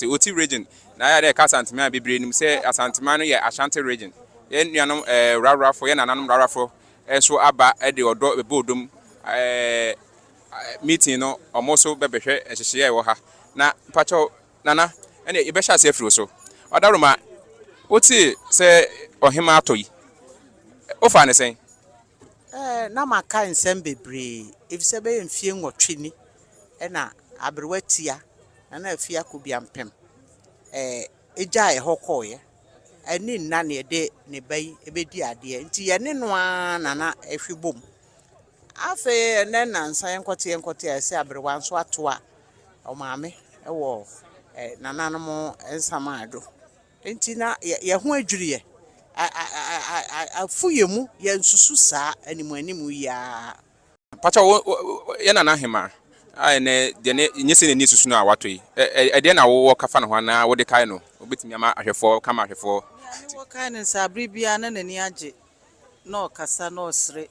Oti Region na ayɛ dɛ ɛka Asanteman a bebree nim sɛ Asanteman no yɛ Ashanti Region. Yɛn nuanom ɛɛ Rawrafo, yɛn nananom Rawrafo nso aba de ɔdɔ bɛbɔ odom ɛɛ meeting no, wɔn nso bɛbɛhwɛ nhyehyɛeɛ a ɛwɔ ha. Na mpakyɛw nana, ɛnna yɛbɛhyɛ ase afiri wo so. Ɔdaroma, wotee sɛ ɔhema atɔ yi, wofaa ne sɛn? Na maka nsɛm bebree efisɛ bɛyɛ mfie 8 ni ɛna aberewa tia Nana Afia Akobia mpem egyae ɛhɔ kɔɔeɛ. Ɛne nna na yɛde ne ba yi bɛdi adeɛ nti yɛne no ara nana ɛhwe bom. Afei ɛnɛ nansa yɛnkɔte yɛnkɔte a ɛsɛ aberewa nso atoa ɔmaame ɛwɔ nananom nsamado. Nti na yɛn ho adwiri yɛ. Afu yɛ mu, yɛnsusu saa anim anim yi ara. Mpakyɛw, yɛn nana hema a ɛnɛ deɛ ne nye sɛ n'ani susu no a watɔ yi, ɛdeɛ na wowɔ ka fa ne ho anaa wode kae no? Wobɛtumi ama ahwɛfoɔ kama ahwɛfoɔ. Nea mewɔ kae no sɛ abere biara na n'ani agye na ɔkasa na ɔsere.